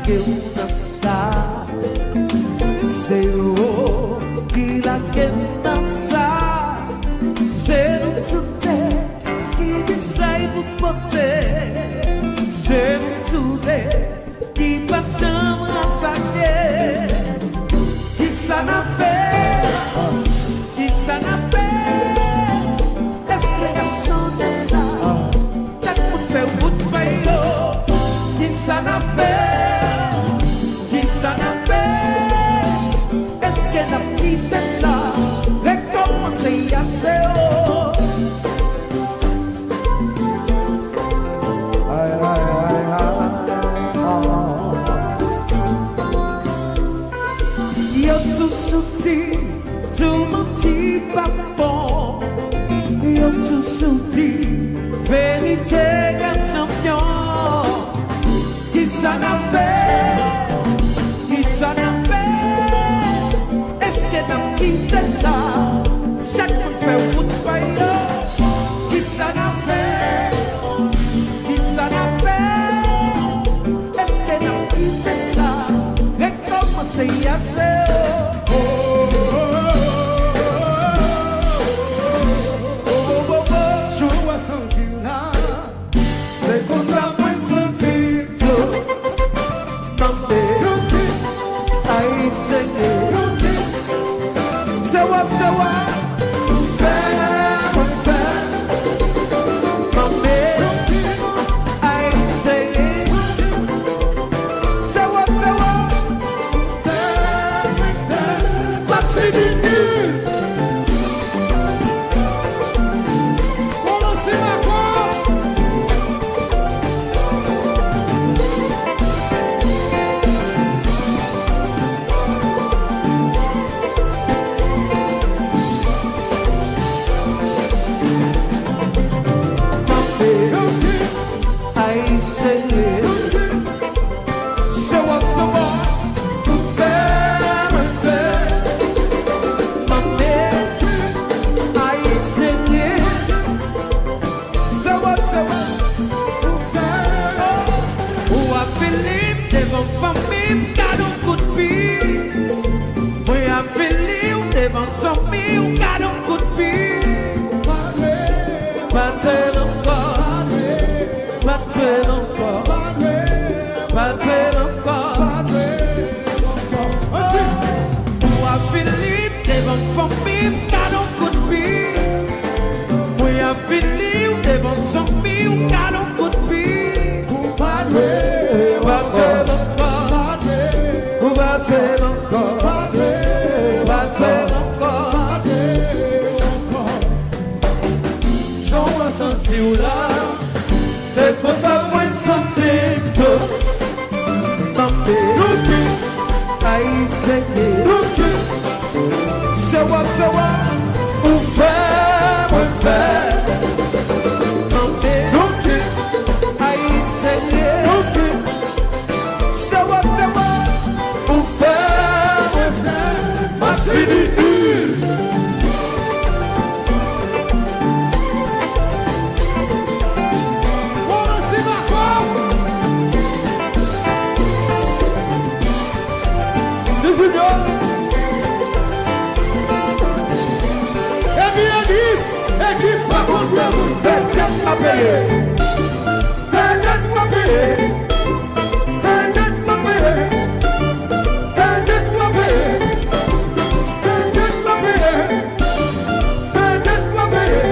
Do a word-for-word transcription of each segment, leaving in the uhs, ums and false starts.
Ke ou nan sa, se ou ki lage m nan sa. Se nou tout de ki gen chay pou pote. Se nou tout de ki pa t janm rasanble. Kisa n ap fè? Kisa n ap fè? Èske n ap chanje sa? Chak moun fè wout pa yo. Kisa n ap fè? Kisa n ap fè? Èske n ap kite sa rekòmanse? Ase o. Ay, ay, ay, ay, ah. Yo toujou di, tou manti pa bon. Yo toujou di, verite gad chanpyon. Kisa n ap fè? Kisa n ap fè? Èske n ap kite sa? Chak moun fè wout pa yo. Kisa n ap fè? Kisa n ap fè? Èske n ap kite sa rekòmanse? Ase o. Jan w santi w la, se konsa mwen santi m tou. Tande, ay Senyè. Se w, se w, ou fè mwen fè. Tande, ay Senyè. Se w, se w, ou fè mwen fè. Match fini nil. Kòmanse ankò. Ay, Senyè. Se w, se w, ou fè mwen fè. Mande, ay, Senyè. Se w, se w, ou fè. Ou avili m devan fanmi m, gad on kout pye. Mwen avili w devan zanmi w, gad on kout pye. Pa jwe l ankò. Pa jwe l ankò. Pa jwe l ankò. Ou avili m devan fanmi m, gad on kout pye. Mwen avili w devan zanmi w, gad on kout pye. Ou pa jwe l ankò. Ou pa jwe l ankò. Pa jwe l ankò. Jan w santi w la, se konsa mwen santi m tou. Tande. Ay, Senyè. Se w, se w, ou fè mwen fè. Tande. Ay, Senyè. Se w, se w, ou fè mwen fè. Match fini nil. Bon, se dakò. Di Junior. Epi Enis, ekip pa konn pran moun, fè tèt la peye. Fè tèt la peye. Fè tèt la peye. Fè tèt la peye. Fè tèt la peye. Fè tèt la peye.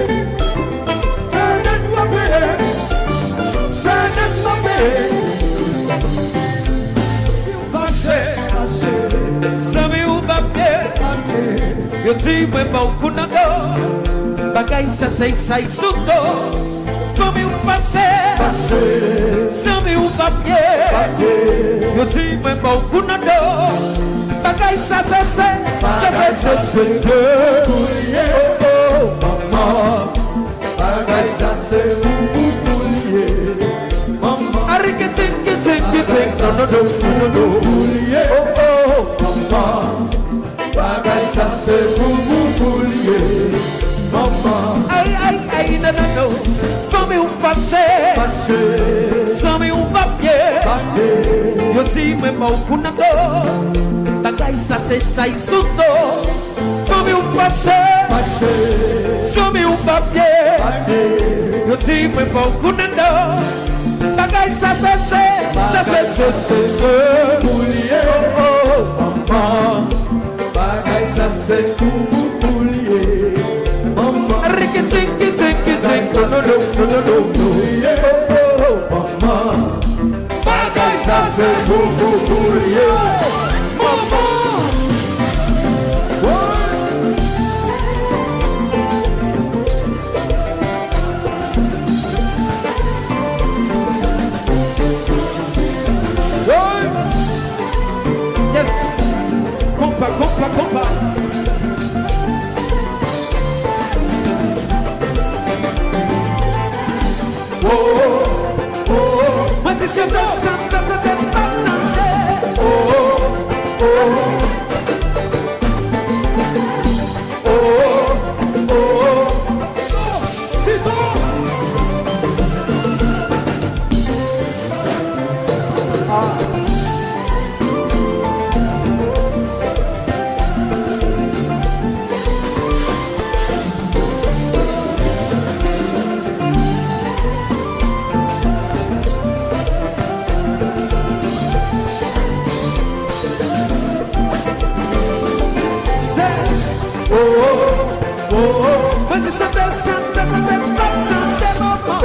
Fè tèt la peye. Fè tèt la peye. Fache, fache. Zanmi ou pa byen. Yo di mwen ba w kou nan do. Bagay sa se sa y sou do. Fanmi w fache. Fache. Zanmi w pa byen. Pa byen. Yo di mwen ba w kou nan do. Bagay sa se se. Bagay sa se se. Oh, oh, manman. Bagay sa se pou, pou, pou l ye. Manman. Arikitinkitinkitin. Bagay sa se pou, pou, pou l ye. Oh, oh, manman. Bagay sa se pou, pou, pou l ye. Manman. Ay, ay, ay, non, non, non. Fanmi w fache. Fache. Zanmi w pa byen. Pa byen. Yo Di mwen ba w kou nan do. Bagay sa se sa y sou do. Fanmi w fache. Fache. Zanmi w pa byen. Pa byen. Yo di mwen ba w kou nan do. Bagay sa se se. Sa se se se se. Pou l ye. Oh, oh, oh. Manman. Bagay sa se pou pou pou l ye. Manman. Riki tiki tiki tiki. No, no, no, no, no, no. Pou l ye. Oh, oh, oh. Manman. Bagay sa se pou pou pou l ye. Manman. Woy. Woy. Yes. Konpa, konpa, konpa. Mwen di se danse, danse, danse, pa tande. Mwen di chante, chante, chante, pa tande manman.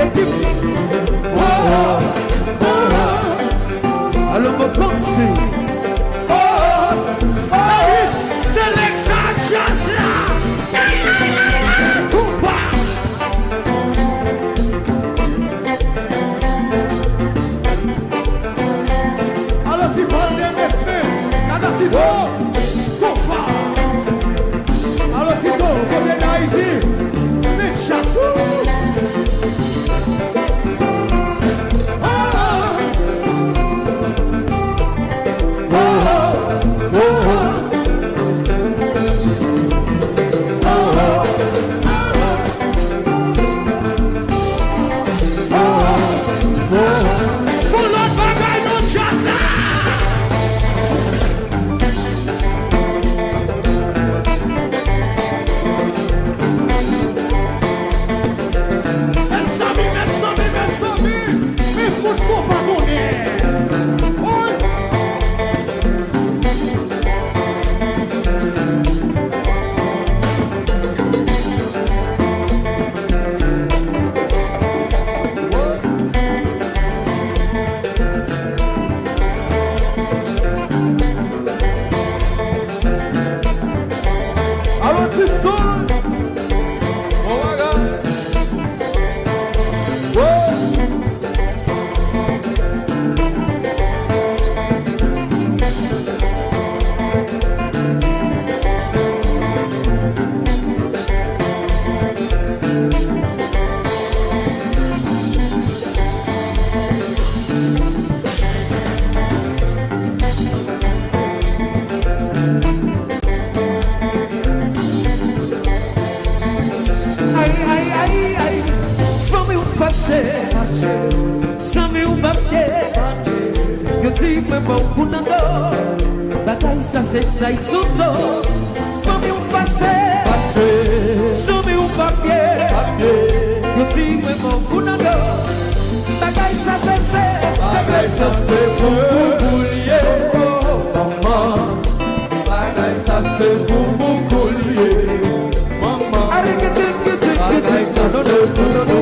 Ekip. Alo, mwen panse. Ayis, selektè djaz la. Konpa. Alo, si bande mesye, gade si do. Konpa. Alo, si do, kote Dayiti? Met chas. Fon lòt bagay nan djaz la. Mezanmi, mezanmi, mezanmi, men fout konpa tonnè. Woy! Alo, ti son. Bon bagay. Woy. Ay, ay, ay, ay, fanmi w fache, zanmi w pa byen. Yo di mwen ba w kou nan do, bagay sa se sa y sou do. Fanmi w fache, zanmi w pa byen. Yo di mwen ba w kou nan do, bagay sa se, se, se, se, se, se pou, pou, pou l ye. Oh, oh, oh, manman. Bagay sa se pou, pou, pou l ye. Manman. Bagay sa se pou, pou,